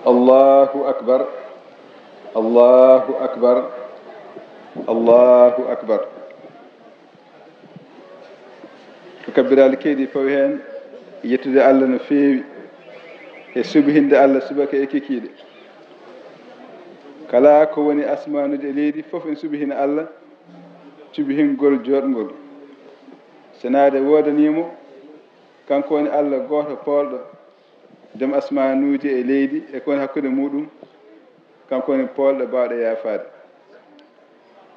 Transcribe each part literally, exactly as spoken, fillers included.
Allahu akbar. Allahu akbar. Allahu akbar. Ko kabbiraali keedi fawi heen, yettude Allah no feewi e subhinde Allah subaka e kikiiɗe. Kala ko woni asmaanuuji e leydi fof en subhina Allah, subhingol jooɗngol. Senaade woodanii mo, kanko woni Allah gooto poolɗo, joom asmaanuuji e leydi e ko woni hakkunde muuɗum, kanko woni poolɗo baawɗo yaafaade.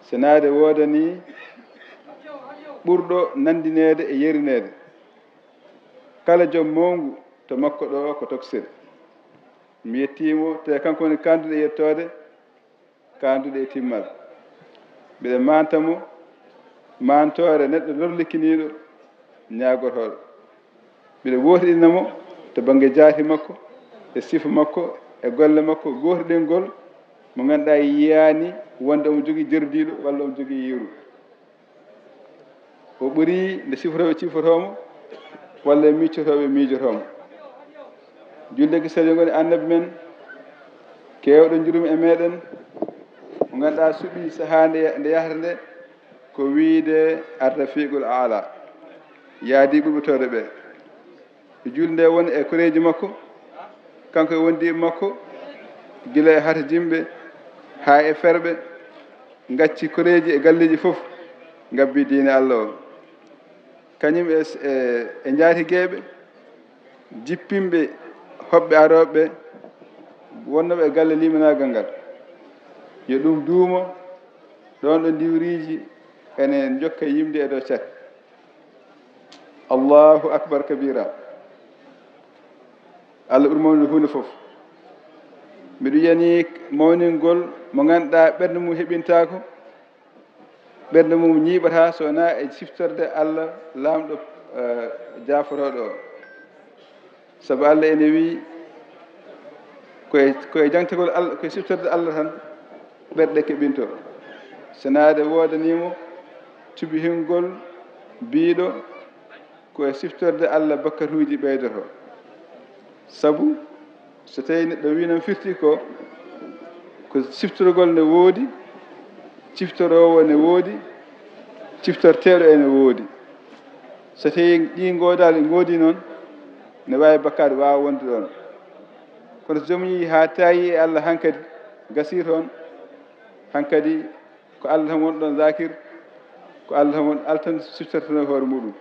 Senaade woodanii ɓurɗo nanndineede e yerineede. Kala joom mawngu to makko ɗo ko toksel. Mi yettii mo, te kanko woni kaanduɗo e yettoode, kaanduɗo e timmal. Mbiɗa maanta mo maantoore neɗɗo lorlikiniiɗo ñaagotooɗo. Mbiɗa wootiɗina mo to bannge jaati makko, e sifa makko, e golle makko, gootiɗingol mo ngannduɗaa yiyaani wonde omo jogii jerdiiɗo walla omo jogii yeru. O ɓuri nde sifotooɓe cifotoo mo, walla e miccotooɓe miijotoo mo. Julde ki sali ngoni annabi men, keewɗo njurum e meɗen, mo ngannduɗaa suɓii sahaa nde, nde yahata nde, ko wiyde Arrafiqul Aala, yaadi ɓuɓɓotooɗo ɓe. E julde nde woni e koreeji makko, kanko e wondiiɓe makko, gila e harjinɓe haa e ferɓe, ngacci koreeji e galleeji fof, ngabbi diine Allah o. Kañum e, e, e njaatigeeɓe, jippinɓe hoɓɓe arooɓe, wonnooɓe e galle limanaagal ngal. Yo ɗum duumo, ɗoon ɗo ndiwriiji ene njokka yimde e dow cate. Allahu akbar kabira. Allah ɓuri mawnude huunde fof. Mbiɗo yiyanii mawningol mo ngannduɗaa ɓernde mum heɓintaako, ɓernde mum ñiiɓataa so wonaa e siftorde Allah laamɗo, eh, jaafotooɗo o. Sabu Allah ene wiyi, ko e, ko e jaŋtagol Allah, ko e siftorde Allah tan ɓerɗe keɓinto. Senaade woodanii mo tubihingol biiɗo, ko e siftorde Allah bakkatuuji ɓeydoto. Sabu so tawii neɗɗo wii noon firti ko, ko siftorgol ne woodi, ciftoroowo ne woodi, ciftorteeɗo ene woodi. So tawii ɗi ngoodaali ngoodi noon, ne waawi bakkaade waawa wonde ɗoon. Kono so joom yii haa taayi e Allah hankadi, gasii toon, hankadi ko Allah tan woni ɗoon zakir, ko Allah tan woni altan siftortano hoore muɗum.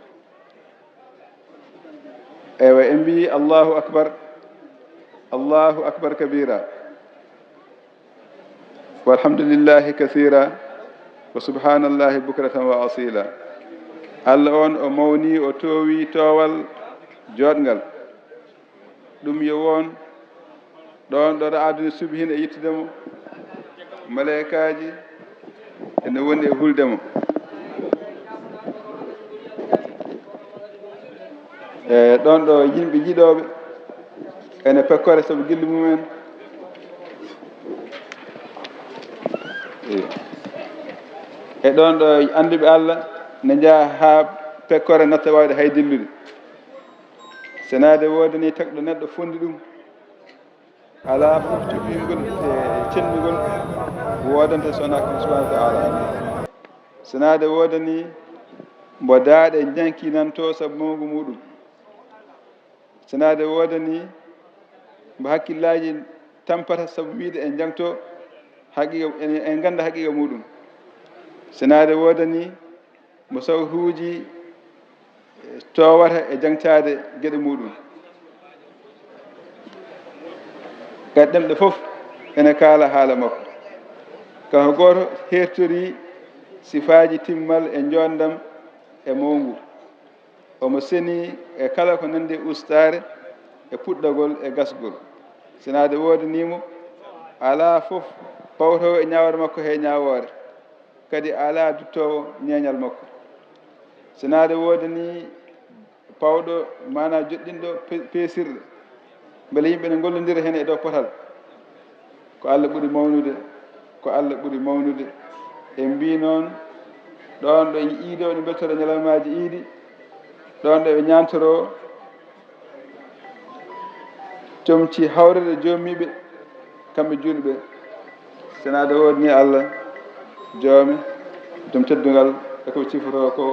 Eywa, en mbiyi Allahu akbar, Allahu akbar kabira, walhamdulillahi kasira, wa subhanallahi bukratan wa asila. Allah on o mawni, o toowi toowal jooɗngal. Ɗum yo won ɗoon ɗo aduna subhina e yettude mo. Maleykaaji ene woni e hulde mo. E ɗoon ɗo yimɓe yiɗooɓe ene pekkore sabu gilli mumen. E ɗoon ɗo annduɓe Allah ne njaha haa pekkore natta waawde hay dillude. Senaade woodani tagɗo neɗɗo fondi ɗum. Alaa fof cuɓingol e cendugol woodanta so wonaa ko subhanahu wa taala. Senaade woodani mbo daaɗe njankinanto sabu mawngu muɗum. Senaade woodani mbo hakkillaaji tampata sabu wiide en njangto haqiqa, en, en ngannda haqiqa muɗum. Senaade woodani mo sawtuuji toowata e jaŋtaade geɗe muɗum. Kadi ɗemɗe fof ene kaala haala makko. Kanko gooto heertori sifaaji timmal e njoonndam e mawngu. Omo seni e kala ko nanndi e ustaare, e puɗɗagol, e gasgol. Senaade woodanii mo, alaa fof pawtoowo e ñaawoore makko he ñaawoore. Kadi alaa duttoowo ñeeñal makko. Senaade woodanii pawɗo, maanaa joɗɗinɗo pe-, peesirɗe, mbele yimɓe ne ngollondira heen e dow potal. Ko Allah ɓuri mawnude, ko Allah ɓuri mawnude. En mbii noon, ɗoon ɗo iidooɓe ne mbeltora ñalawmaaji iidi, ɗoon ɗo ɓe ñaantoroo, comci hawrere joomiiɓe, Kamɓe juulɓe, senaade woodani Allah, joome, joom teddungal, e ko ɓe cifotoo ko,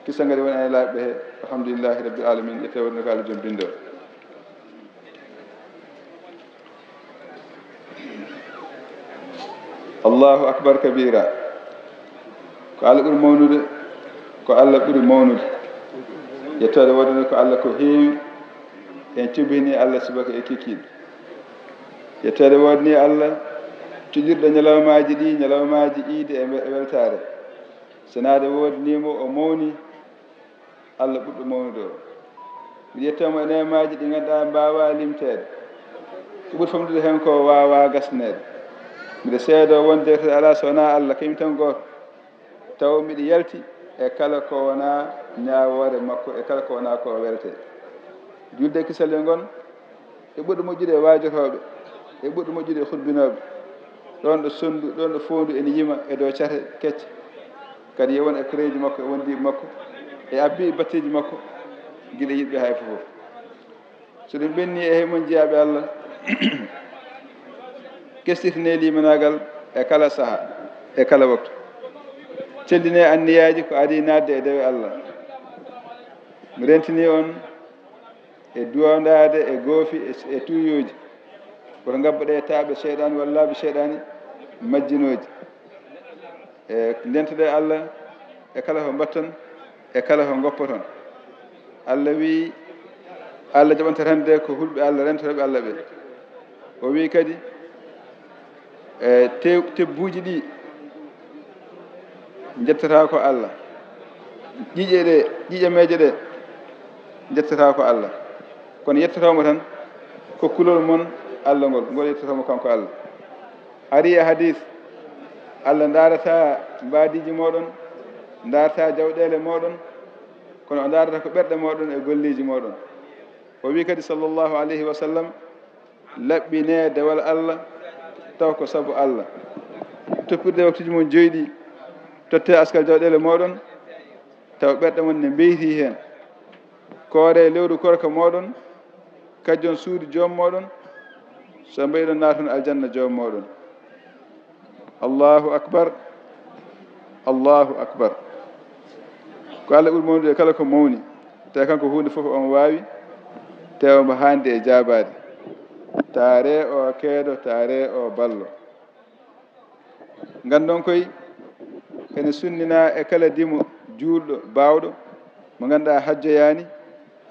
kisa ngari woni e laaɓɓe he. Alhamdulillahi Rabbil Alamin, ƴettee woodani ko Allah joom binndol. Allahu akbar kabira. Ko Allah ɓuri mawnude, ko Allah ɓuri mawnude. Yettoode woodani ko Allah ko heewi, en cubbini Allah subaka e kikiiɗe. Yettoode woodani Allah, cuɗirɗo ñalawmaaji ɗi, ñalawmaaji iide e mbe-, e weltaare. Senaade woodani mo, o mawni, Allah ɓurɗo mawnude o. Miɗo yettomo e neemaaji ɗi ngannduɗaa mbaawaa limteede. Ko ɓuri famɗude heen ko waawaa gasneede. Miɗo seedoo wonde to alaa so wonaa Allah, kañum tan gooto. Taw miɗo yalti e kala ko wonaa ñaawoore makko, e kala ko wonaa ko o welte. Julde e kisal e ngon, e ɓurɗo moƴƴude e waajotooɓe, e ɓurɗo moƴƴude e hutbinooɓe. Ɗoon ɗo sonndu, ɗoon ɗo foondu ene yima e dow cate kecce. Kadi yo won e koreeji makko, e wondiiɓe makko, e abbi batteeji makko, gila yiɗɓe hay fof. So ɗum ɓenni e he mon jiyaaɓe Allah, kestirtine limanaagal e kala saha, e kala waktu. Celline anniyaaji ko adii naatde e dewe Allah. Mi rentini on e duwandaade e goofi e, e tuuyuuji. Woto ngabboɗe taaɓe seyɗaani walla laabi seyɗaani majjinooji. E ndentoɗe Allah e kala ko mbatton, e kala ko ngoppoton. Allah wi, Allah jaɓanta rende ko hulɓe Allah, rentotooɓe Allah ɓe. O wi kadi, e te-, tebbuuji ɗi njettata ko Allah. Ƴiƴe ɗe, ƴiƴameeje ɗe njettata ko Allah. Kono yettotomo tan ko kulol mon Allah ngol, ngol yettotomo kanko Allah. Ari e hadis, Allah ndaarata mbaadiiji mooɗon, ndaarata jawɗeele mooɗon, kono o ndaarata ko ɓerɗe mooɗon e golleeji mooɗon. O wi kadi, sallallahu alayhi wa sallam, laɓɓinee dewal Allah, taw ko sabu Allah. Toppirde waktuuji mon joyi ɗi, tottee askal jawɗeele mooɗon, taw ɓerɗe mon ne mbeyti heen. Kooree lewru koorka mooɗon, kajjon suudu joom mooɗon, so mbeɗon naaton aljanna joom mooɗon. Allahu akbar. Allahu akbar. Ko Allah ɓuri mawnude kala ko mawni. Tawi kanko huunde fof omo waawi, tawi omo haandi e jaabaade. Taaree o keedo, taaree o ballo. Nganndon koy, ene sunninaa e kala dimo juulɗo baawɗo, mo ngannduɗaa hajjoyaani,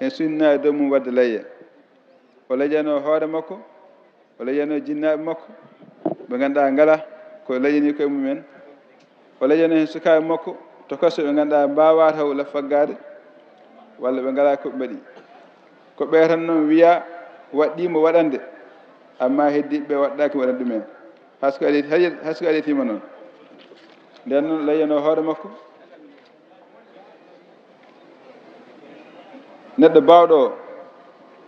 ene sunninaa e dow mum waɗde layya. O layyanoo hoore makko, o layyanoo jinnaaɓe makko, ɓe ngannduɗaa ngalaa ko layyanii koye mumen. O layyanoo heen sukaaɓe makko to kaso, ɓe ngannduɗaa mbaawaa taw la faggaade, walla ɓe ngalaa ko ɓe mbaɗi. Ko ɓe tan noon wiyaa waɗɗii mo waɗande, ammaa heddiiɓe ɓe waɗɗaaki waɗande ɗumen. Hay so ko adii, hay so ko adii tiima noon. Ndeen noon layyanoo hoore makko. Neɗɗo baawɗo o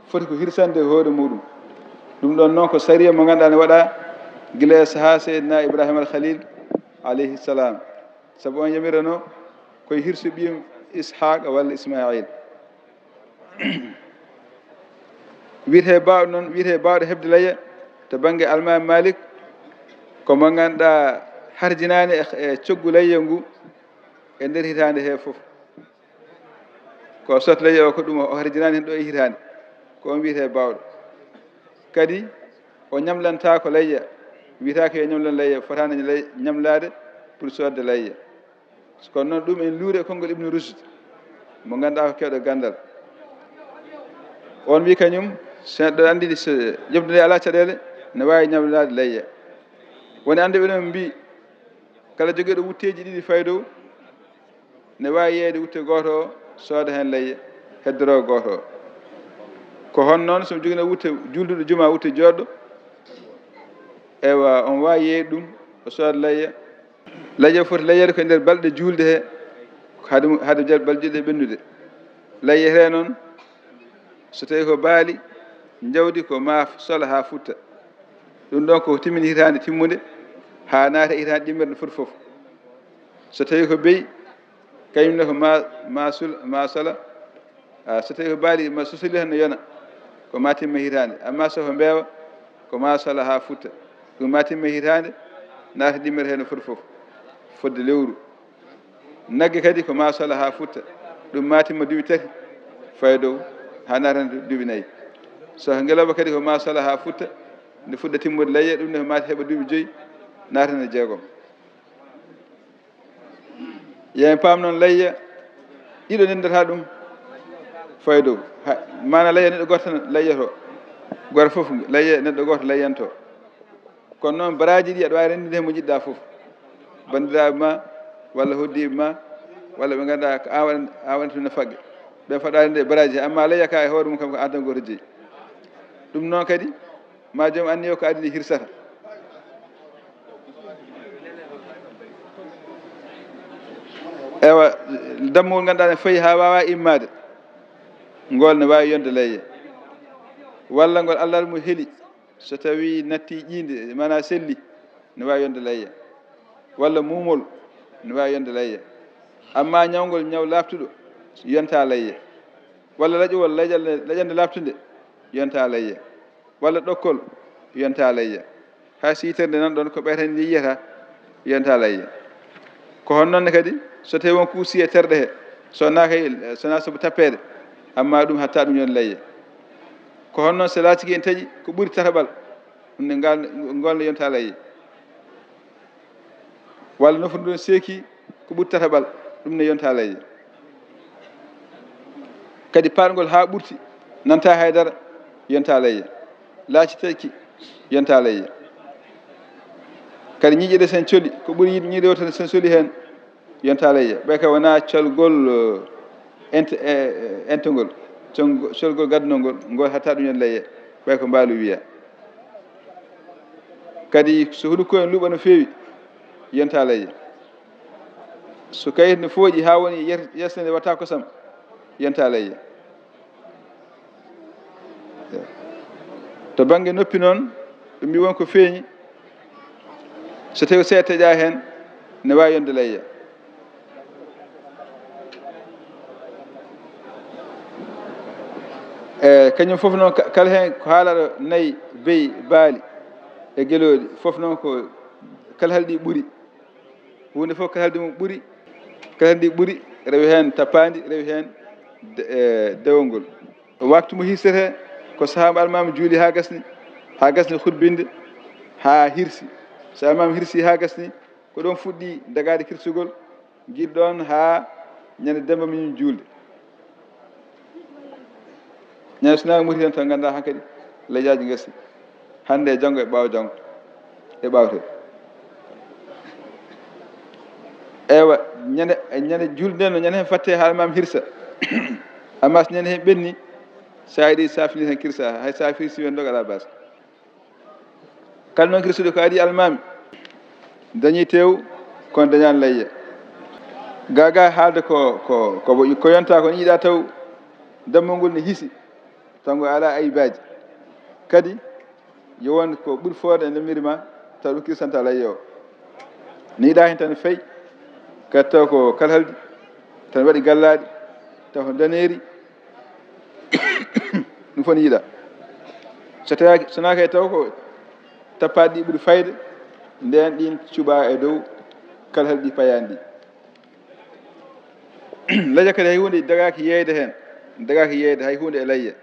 foti ko hirsande hoore muɗum. Ɗum ɗoon noon ko sariya mo ngannduɗaa ne waɗaa gila e sahaa Seydina Ibrahima al Khalil alayhi salam. Sabu on yamiranoo koye hirsu ɓiyum Ishaqa walla Ismail. Wiyetee baawɗo noon, wiyetee baawɗo heɓde layya to bannge Almaami Malik, ko mo ngannduɗaa harjinaani e, e coggu layya ngu e nder hitaande he fof. Ko sot layya o, ko ɗum o harjinaani heen ɗo e hitaande. Ko on wiyetee baawɗo. Kadi o ñamlantaako layya, wiyetaake yo ñamlan layya, fotaani lay-, ñamlaade pour soodde layya. Kono noon ɗum en luure e konngol Ibnu Rushd, mo ngannduɗaa ko keewɗo ganndal. On wi kañum, so neɗɗo anndi so ƴefde nde alaa caɗeele, ne waawi ñamlaade layya. Woni annduɓe noon mbi, kala jogiiɗo wutteeji ɗiɗi fayi dow, ne waawi yeeyde wutte gooto o, sooda heen layya, heddoroo gooto o. Ko hono noon, so mi jogiino wutte juulduɗo juma, wutte jooɗɗo, eywa, on waawi yeeyde ɗum, o sooda layya. Layya foti layyeede ko e nder balɗe juulde he, hade mu-, hade jal-, balɗe juulɗe ɓennude. Layyetee noon, so tawii ko baali, njawdi ko maa sola haa futta. Ɗum ɗoon ko timmini hitaande timmunde, haa naata hitaande ɗimmirde foti fof. So tawii ko beyi, kañum ne ko ma, ma sul-, ma sola. Ah, so tawii ko baali, ma so suli tan no yona, ko ma timma hitaande. Amma so ko mbeewa, ko ma sola haa futta. Ɗum ma timma hitaande, naata dimmere heen no foti fof, fodde lewru. Nagge kadi ko ma sola haa futta, ɗum ma timma duuɓi tati, fayi dow, haa naata heen duuɓi nayi. So ngelooba kadi ko ma sola haa futta, nde fuɗɗa timmude layya, ɗum ne ko ma heɓa duuɓi joyi, naata heen jeegom. Yen paam noon layya, ɗiɗo ndenndata ɗum, fayi dow. Ha, maana layya neɗɗo gooto tan layyoto, gooto fof layya neɗɗo gooto layyanto. Kono noon, baraaji ɗi aɗa waawi renndinde heen mo njiɗɗa fof, banndiraaɓe ma, walla hoɗdiiɓe ma, walla ɓe ngannduɗaa ko an waɗan-, an waɗanta ɗum no faggee. Ɓen faɗa rennde baraaji, amma layya ka e hoore mum kam ko an tan gooto jeyi. Ɗum noon kadi, ma joom anniya o ko adii hirsata. Ewa, dammugol ngannduɗaa ne fayi haa waawa immaade, ngol ne waawi yonde layya. Walla ngol Allah mo heli, so tawi natti ƴiinde, maanaa selli, ne waawi yonde layya. Walla muumol, ne waawi yonde layya. Amma ñawngol ñaw laaɓtuɗo, yonta layya. Walla laƴowol laƴal-, laƴande laaɓtunde, yonta layya. Walla ɗokkol, yonta layya. Hay so yitere nde nan ɗon ko ɓeyta nde yiyata, yonta layya. Ko hono noon ne kadi, so tawi won ko usti e terɗe he, so wonaa kay, so wonaa sabu tappeede, amma ɗum hatta ɗum yonde layya. Ko hono noon so laatike en taƴi ko ɓuri tataɓal, ɗum ne ngal, ngol ne yonta layya. Walla nofru ndu seeki ko ɓuri tataɓal, ɗum ne yonta layya. Kadi paɗngol haa ɓurti, nanta haydara, yonta layya. Laaci teƴki, yonta layya. Kadi ñiiƴe ɗe sen coli, ko ɓuri yiɗ-, ñiiƴe wota sen coli heen, yonta layya. Ɓay ka wonaa colgol, eh, ent-, eh, entogol, congo-, colgol gaddunol ngol, ngol hatta ɗum yonta layya. Ɓay ko mbaalu wiya. Kadi so huɗo ko en luuɓa no feewi, yonta layya. So kayit no fooƴi haa woni yer-, yersande watta kosam, yonta layya. To bannge noppi noon, ɓe mbi won ko feeñi, so tawi seeɗa taƴa heen, ne waawi yonde layya. E kañum fof noon, ka-, kala heen ko haalaɗo nayi, beyi, baali e gelooɗi, fof noon ko kala haalɗi ɓuri. Huunde fof kala haalɗi mum ɓuri, kala haalɗi ɓuri, rewi heen tappaandi, rewi heen de-, e dewol ngol. Waktu mo hirsete ko sahaa mo almaami juuli haa gasni, haa gasni hutbinde, haa hirsi. So almaami hirsi haa gasni, ko ɗoon fuɗɗi dagaade kirsugol, gila ɗoon haa ñande demba min juulde. Ñande so naange muti tan, tan nganndaa hankadi leyɗe gasi. Hannde e janngo e ɓaawo janngo e ɓaawte. Ewa, ñande, ñande juulde nden no ñande heen fatte haa almaami hirsa. Amma so ñande heen ɓenni, so a yiɗi safini tan kirsa, hay so a hirsi wen dog alaa baasi. Kala noon kirsuɗo ko adii almaami, dañii tew, kono dañaani layya. Gaa gaa haalde ko, ko, ko, ko yonta ko, ne yiɗaa taw dammol ngol ne hisi, taw ngol alaa aybaaji. Kadi, yo won ko ɓuri foofde e ndemiri ma, taw ɗum kirsanta layya o. Ne yiɗaa heen tan fay, kadi taw ko kalhaldi, tan waɗi gallaaɗi, taw ko daneeri, ɗum fof ne yiɗaa. So tawaaki, so wonaa kay taw ko tappaaɗi ɗi ɓuri fayde, ndeen ɗiin cuɓaa e dow kalhaldi payaani ɗi. Layya kadi hay huunde dagaaki yeeyde heen, dagaaki yeeyde hay huunde e layya.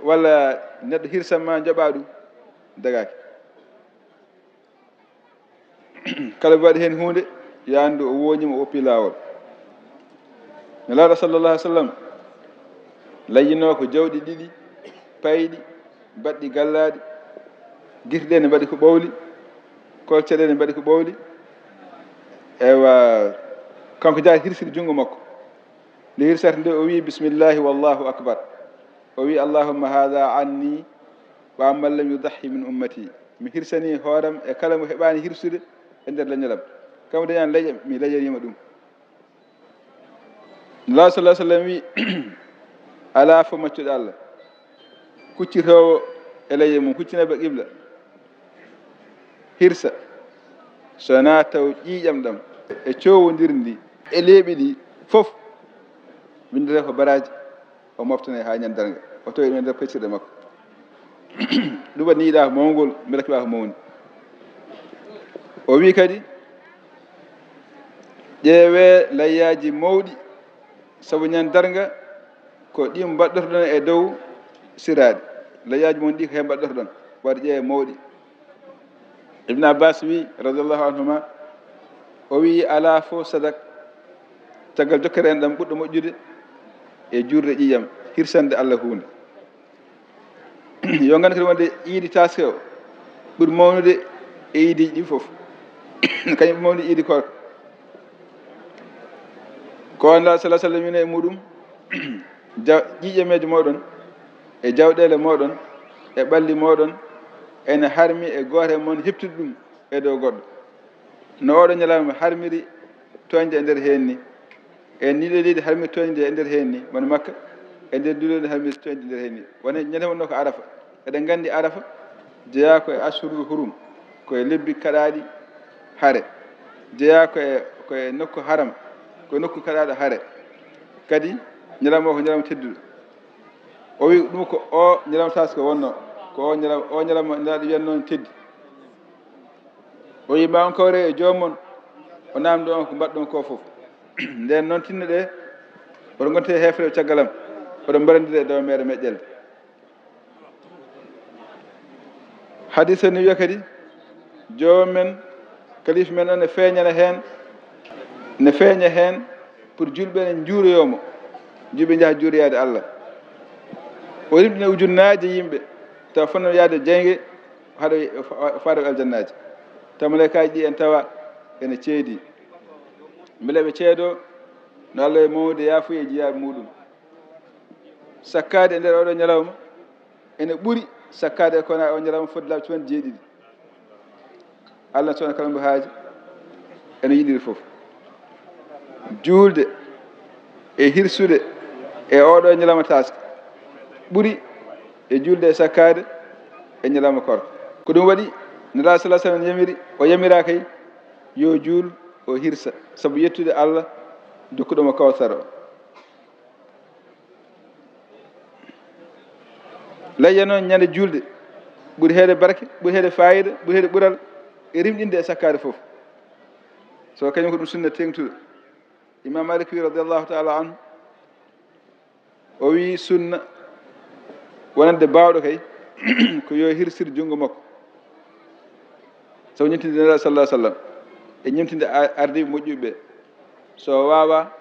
Walla neɗɗo hirsan ma, njoɓaa ɗum, dagaaki. Kala ɓe waɗi heen huunde, yo anndu o wooñi mo, o woppi laawol. Nelaaɗo sallallahu alaihi wasallam layyinoo ko jawɗi ɗiɗi payɗi, baɗɗi gallaaɗi, gite ɗe ne mbaɗi ko ɓawli, kolce ɗe ne mbaɗi ko ɓawli. Ewa, kanko jaari hirsiri junngo makko. Nde hirsata nde, o wii, "Bismillahi wallahu akbar." O wii, "Allahumma hadha anni wa amman lam yudahhi min ummati." Mi hirsanii hooram e kala mo heɓaani hirsude e nder leñolam. Kala mo dañaani layya, mi layyaniima ɗum. Nelaaɗo sallallahu alaihi wasallam wii, "Alaa fof maccuɗo Allah, kuccitoowo e layya mum, huccinooɓe qibla, hirsa, so wonaa taw ƴiiƴam ɗam e cowondirndi e leeɓi ɗi fof, winndetee ko baraaji." O moftanee haa ñande darnga, o tawi ɗum e nder peccirɗe makko. Ɗum waɗi ne yiɗaa ko mawngol, mbela keɓaa ko mawni. O wi kadi, ƴeewee layyaaji mawɗi, sabu ñande darnga ko ɗi mbaɗɗotoɗon e dow siraaɗi. Layyaaji mon ɗi ko heen mbaɗɗotoɗon, waɗa ƴeewee mawɗi. Ibn Abbas wi, radiyallahu anhuma, o wi, alaa fof sadak, caggal jokkere en ɗam ɓurɗo moƴƴude e juulde ƴiiƴam, hirsande Allah huunde. Yo nganndu kadi wonde iidi taaske o ɓuri mawnude e iidiiji ɗi fof. Kañum ɓuri mawnude iidi koorka. Ko Nulaaɗo sallallahu alaihi wasallam wino e muɗum, ja-, ƴiiƴameeje mooɗon e jawɗeele mooɗon e ɓalli mooɗon ene harmi e gooto e mon heɓtude ɗum e dow goɗɗo. No oɗo ñalawma harmiri tooñde e nder heen ni, e ndiɗo leydi harmiri tooñde e nder heen ni, wano Makka, e nder ndiɗo leydi harmiri tooñde e nder heen ni. Wona ñande wonno ko Arafa. Eɗen nganndi Arafa jeyaa ko e ashhurul hurum, ko e lebbi kaɗaaɗi hare. Jeyaa ko e, ko e nokku haram, ko e nokku kaɗaaɗo hare. Kadi ñalawma o ko ñalawma tedduɗo. O wi ɗum ko o ñalawma taaske wonno, ko o ñalawma, o ñalawma Nulaaɗo wiyatnoo teddi. O wi, ma on kawre e joomum on, o namdo on ko mbaɗɗon ko fof. Nden noon tinno ɗe, oɗo ngonte heefre caggal am, oɗo mbarandire e dow meere meƴƴelde. Hadis o ni wiya kadi, joomum en, kalifa men on ne feeñana heen, ne feeña heen pour julɓe ne njuuroyoo mo, julɓe njaha juuroyaade Allah. O rimɗina ujunnaaje yimɓe, tawa fotnoo yaade jeyge, haɗo faade aljannaaji. Tawa malaykaaji ɗi en tawa ene ceedi. Mbele ɓe ceedoo no Allah e mawnude yaafuye jiyaaɓe muɗum. Sakkaade e nder oɗo ñalawma ene ɓuri sakkaade e kono o ñalawma fodde laabi capanɗe jeeɗiɗi. Allah subhanahu kala mbo haaji ene yiɗiri fof. Juulde e hirsude e oɗo ñalawma taaske ɓuri e juulde e sakkaade e ñalawma koorka. Ko ɗum waɗi Nulaaɗo sallallahu alaihi wasallam yamiri, o yamira kay yo juul, o hirsa, sabu yettude Allah dokkuɗo mo Kawsara o. Layya noon ñande juulde ɓuri heede barke, ɓuri heede fayida, ɓuri heede ɓural e rimɗinde e sakkaade fof. So kañum ko ɗum sunna teeŋtuɗo. Imam Malik wi, radiyallahu taala anhu, o wi sunna wonande baawɗo kay ko yo hirsir junngo makko, sabu ñemtinde Nulaaɗo sallallahu alaihi wasallam e ñemtinde a-, ardiiɓe moƴƴuɓe ɓe. So o waawa,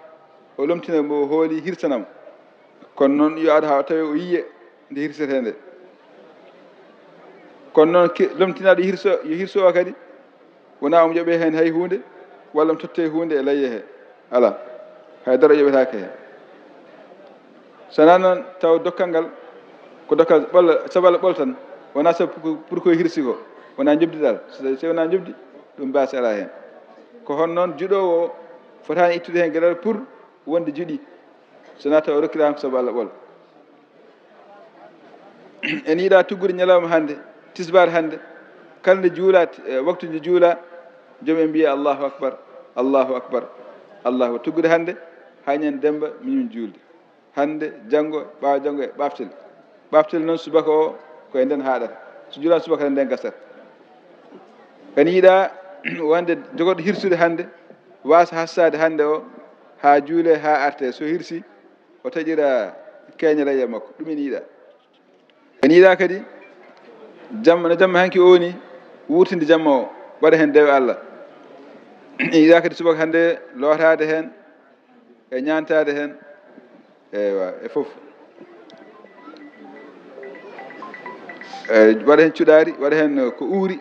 o lomtina mo o hooli, hirsana mo. Kono noon yo ar haa o tawe o yiye nde hirsetee nde. Kono noon ke-, lomtinaaɗo hirso, yo hirso o kadi wona omo yoɓe heen hay huunde, walla omo totte huunde e layye he. Alaa, hay dara yoɓetaake heen. So wonaa noon taw dokkal ngal ko dokkal ɓolla, sabu Allah ɓolla tan, wonaa sabu pour, pour ko hirsi ko, wonaa njoɓdi dal. So, so wonaa njoɓdi, ɗum baasi alaa heen. Ko hono noon juɗoowo o fotaani ittude heen geɗal pour wonde juɗi, so wonaa taw o rokkiraama ko sabu Allah ɓolla. En yiɗa tuggude ñalawma hannde, tisbaar hannde, kala nde juula, eh, waktu nde juula, joom en mbiya, "Allahu akbar, Allahu akbar, Allahu akbar." Tuggude hannde, haa ñande Demba, miñum juulde. Hannde, janngo, ɓaawo janngo e ɓaaftel. Ɓaaftel noon subaka o, ko e nden haaɗata. So juula subaka tan, nden gasata. En yiɗa wonde jogorɗo hirsude hannde, waasa hasaade hannde o, haa juule, haa arte. So hirsi, o taƴira keñe layya makko. Ɗum en yiɗa. En yiɗa kadi jamma, no jamma hanki o woni, wurtinde jamma o, waɗa heen dewe Allah. En yiɗa kadi subaka hannde lootaade heen e ñaantaade heen, eywa, e fof. E waɗa heen cuɗaari, waɗa heen ko uuri.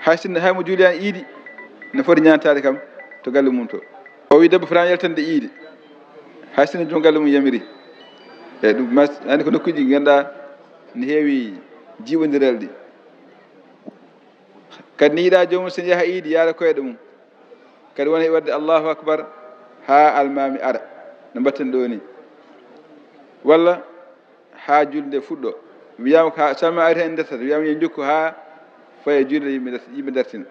Hay sinno, hay mo juulani iidi, ne foti ñaantaade kam to galle mum to. O wi debbo fotani yaltande iidi, hay sinno joom galle mum yamiri. E ɗum mas-, andi ko nokkuuji ɗi ngannduɗaa ne heewi jiiɓondiral ɗi. Kadi ne yiɗa joomum so ne yaha iidi, yaara koyɗe mum. Kadi wona e waɗde Allahu akbar haa almaami ara, no mbaɗten ɗo ni. Walla haa julde nde fuɗɗo. Wiyaama ko haa, so almaami ari heen ndartata, wiyaama yo njokku haa faye julde yimɓe ndart-, yimɓe ndartina.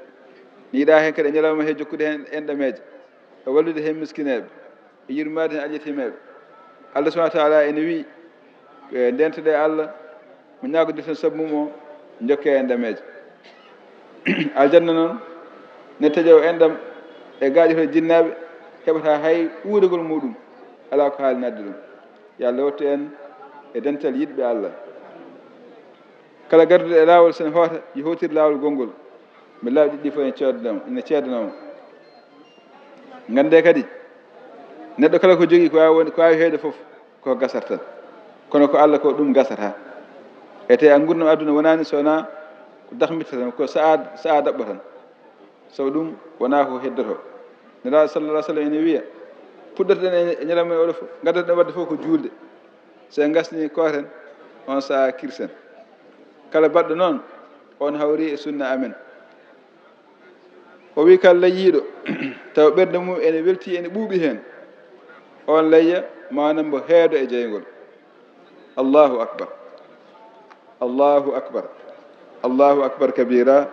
Ne yiɗa heen kadi e ñalawma he jokkude heen enɗameeje, e wallude heen miskineeɓe, e yurmaade heen aljetiimeeɓe. Allah subhanahu wa taala ene wiyi, e, ndentoɗe Allah, mo ñaagodirten sabu mum o, njokke enɗameeje. Aljanna noon, ne taƴoo enɗam e gaaƴoto jinnaaɓe, heɓata hay uuragol muɗum, alaa ko haali naatde ɗum. Yo Allah wattu en e dental yiɗɓe Allah. Kala garduɗo e laawol, sen hoota, yo hootir laawol gonngol. Mi laawi ɗiɗi fof ene ceednoo, ene ceednoo. Nganndee kadi, neɗɗo kala ko jogii, ko waawi won-, ko waawi heewde fof, ko gasata tan. Kono ko Allah ko ɗum gasata. Ete a ngurnam aduna wonaani so wonaa ko dahmitta tan, ko sa'a, sa'a daɓɓo tan. Sabu ɗum wonaa ko heddoto. Nelaaɗo sallallahu alaihi wasallam ene wiya, puɗɗotoɗen e ñalawma oɗo fof, ngaddotoɗen waɗde fof ko juulde. So en ngasnii kooten, on sa'a kirsen. Kala baɗɗo noon, on hawri e sunna amen. O wi kala layyiiɗo, tawa ɓernde mum ene weltii, ene ɓuuɓi heen, on layya maana mbo heedo e jeyngol. Allahu akbar. Allahu akbar. Allahu akbar kabira.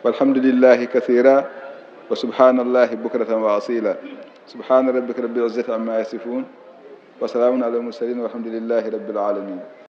Walhamdulillahi kathira. Wa subhanallahi bukratan wa asila. Subhana rabbika rabbil izzati amma yasifun. Wa salamun ala al mursalin walhamdulillahi rabbil alamin.